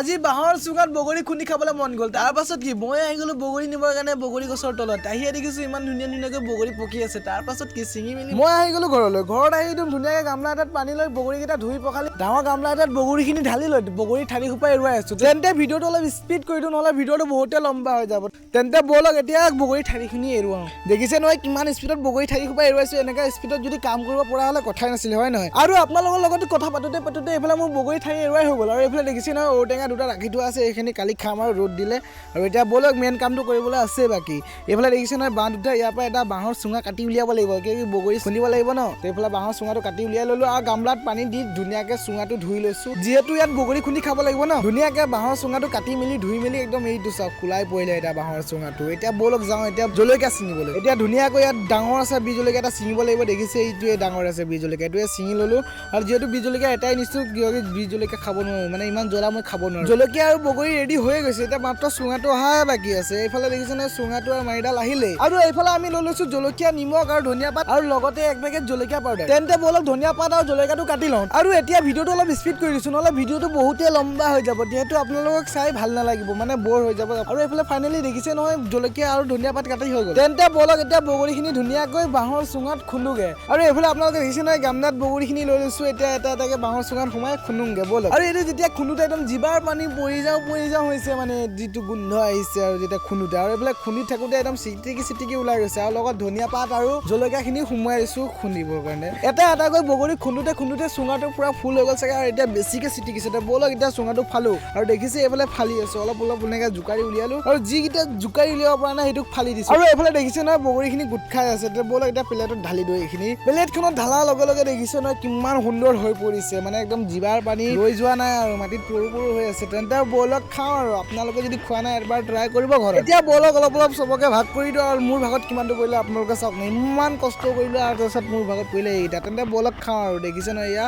আজি বাঁহৰ চুঙাত বগৰী খুন্দি খাবলৈ মন গ'ল। তাৰ পাছত কি, মই আহি গ'লো বগৰী নিবৰ কাৰণে বগৰী গছৰ তলত। আহিয়ে দেখিছো ইমান ধুনীয়া ধুনীয়াকৈ বগৰী পকি আছে। তাৰ পাছত কি, ছিঙি মেলি মই আহি গ'লো ঘৰলৈ। ঘৰত আহি একদম ধুনীয়াকৈ গামলা এটাত পানী লৈ বগৰীকেইটা ধুই পখালি ডাঙৰ গামলা এটাত বগৰীখিনি ঢালি লৈ বগৰী ঠাৰি সোপা এৰুৱাই আছো। তেন্তে ভিডিঅ'টো অলপ স্পীড কৰি দিওঁ, নহ'লে ভিডিঅ'টো বহুতে লম্বা হৈ যাব। তেন্তে ব'লক, এতিয়া বগৰী ঠাৰিখিনি এৰুৱাওঁ। দেখিছে নহয় কিমান স্পীডত বগৰী ঠাৰি সোপা এৰুৱাইছো। এনেকুৱা স্পীডত যদি কাম কৰিব পৰা হ'লে কথাই নাছিলে, হয় নহয়? আৰু আপোনালোকৰ লগত কথা পাতোতে পাতোতে এইফালে মোৰ বগৰী ঠাৰি এৰুৱাই হৈ গ'ল। আৰু এইফালে দেখিছে নহয় ঔটেঙা দুটা ৰাখি থোৱা আছে, এইখিনি কালি খাম আৰু ৰ'দ দিলে। আৰু এতিয়া ব'লক, মেইন কামটো কৰিবলৈ আছে বাকী। এইফালে দেখিছে নহয় বাঁহ দুটা, ইয়াৰ পৰা এটা বাঁহৰ চুঙা কাটি উলিয়াব লাগিব, কি বগৰী খুন্দিব লাগিব ন। এইফালে বাঁহৰ চুঙাটো কাটি উলিয়াই ল'লো আৰু গামলাত পানী দি ধুনীয়াকৈ চুঙাটো ধুই লৈছো, যিহেতু ইয়াত বগৰী খুন্দি খাব লাগিব ন। ধুনীয়াকৈ বাঁহৰ চুঙাটো কাটি মেলি ধুই মেলি একদম এইটো চাওক খোলাই পৰিলে এতিয়া বাঁহৰ চুঙাটো। এতিয়া ব'লক যাওঁ এতিয়া জলকীয়া ছিঙিবলৈ। এতিয়া ধুনীয়াকৈ ইয়াত ডাঙৰ আছে বিহ জলকীয়া এটা ছিঙিব লাগিব। দেখিছে এইটোৱে ডাঙৰ আছে বিহ জলকীয়া, এইটোৱে ছিঙি ল'লো। আৰু যিহেতু বিহ জলকীয়া এটাই নিছোঁ, কিয় বিহ জলকীয়া খাব নোৱাৰো, মানে ইমান জ্বলা মই খাব নোৱাৰো। জলকীয়া আৰু বগৰী ৰেডি হৈয়ে গৈছে, এতিয়া মাত্ৰ চুঙাটো অহাহে বাকী আছে। এইফালে দেখিছে নহয় চুঙাটো আৰু মাৰিডাল আহিলেই। আৰু এইফালে আমি লৈ লৈছো জলকীয়া, নিমখ আৰু ধনিয়া পাত আৰু লগতে এক পেকেট জলকীয়া পাউডাৰ। তেন্তে ব'লক ধনিয়া পাত আৰু জলকীয়াটো কাটি লওঁ। আৰু এতিয়া ভিডিঅ'টো অলপ স্পীড কৰি দিছোঁ, নহ'লে ভিডিঅ'টো বহুতেই লম্বা হৈ যাব, যিহেতু আপোনালোকক চাই ভাল নালাগিব, মানে ব'ৰ হৈ যাব। আৰু এইফালে ফাইনেলি দেখিছে নহয় জলকীয়া আৰু ধনিয়া পাত কাটি হৈ গ'ল। তেন্তে ব'লক এতিয়া বগৰীখিনি ধুনীয়াকৈ বাঁহৰ চুঙাত খুন্দোগে। আৰু এইফালে আপোনালোকে দেখিছে নহয় গামলাত বগৰীখিনি লৈ লৈছো, এতিয়া এটা এটাকে বাঁহৰ চুঙাত সোমাই খুন্দোংগে ব'লক। আৰু এইটো যেতিয়া খুন্দোতে একদম জিভাৰ পানী পৰি যাওঁ পৰি যাওঁ হৈছে, মানে যিটো গোন্ধ আহিছে আৰু যেতিয়া খুন্দোতে। আৰু এইফালে খুন্দি থাকোঁতে একদম চিটিকি চিটিকি ওলাই গৈছে। আৰু লগত ধনিয়া পাত আৰু জলকীয়াখিনি সোমোৱাই দিছোঁ খুন্দিবৰ কাৰণে। এটা এটাকৈ বগৰী খুন্দোতে খুন্দোতে চুঙাটো পুৰা ফুল হৈ গ'ল চাগে, আৰু এতিয়া বেছিকৈ চিটিকিছে। এতিয়া ব'লক এতিয়া চুঙাটো ফালো। আৰু দেখিছে এইফালে ফালি আছো, অলপ অলপ এনেকৈ জোকাৰি উলিয়ালো, আৰু যিকেইটা জোকাৰি উলিয়াব পৰা নাই সেইটোক ফালি দিছো। আৰু এইফালে দেখিছে নহয় বগৰীখিনি গোট খাই আছে। এতিয়া ব'লক এতিয়া প্লেটত ঢালি দিওঁ। এইখিনি প্লেটখনত ঢালাৰ লগে লগে দেখিছে নহয় কিমান সুন্দৰ হৈ পৰিছে, মানে একদম জিভাৰ পানী ৰৈ যোৱা নাই আৰু মাটিত পৰো পৰো হৈ আছে। তেন্তে ব'লক খাওঁ। আৰু আপোনালোকে যদি খোৱা নাই এবাৰ ট্ৰাই কৰিব ঘৰত। এতিয়া ব'লক অলপ অলপ চবকে ভাগ কৰি দিওঁ। আৰু মোৰ ভাগত কিমানটো পৰিলে আপোনালোকে চাওক, ইমান কষ্ট কৰিলোঁ আৰু তাৰপিছত মোৰ ভাগত পৰিলে এইকেইটা। তেন্তে ব'লক খাওঁ। আৰু দেখিছে নহয় এয়া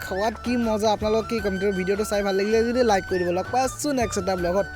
খোৱাত কি মজা, আপোনালোক কি কম। ভিডিঅ'টো চাই ভাল লাগিলে যদি লাইক কৰি দিব। লগ পাই আছোঁ নেক্সট এটা ব্লগত।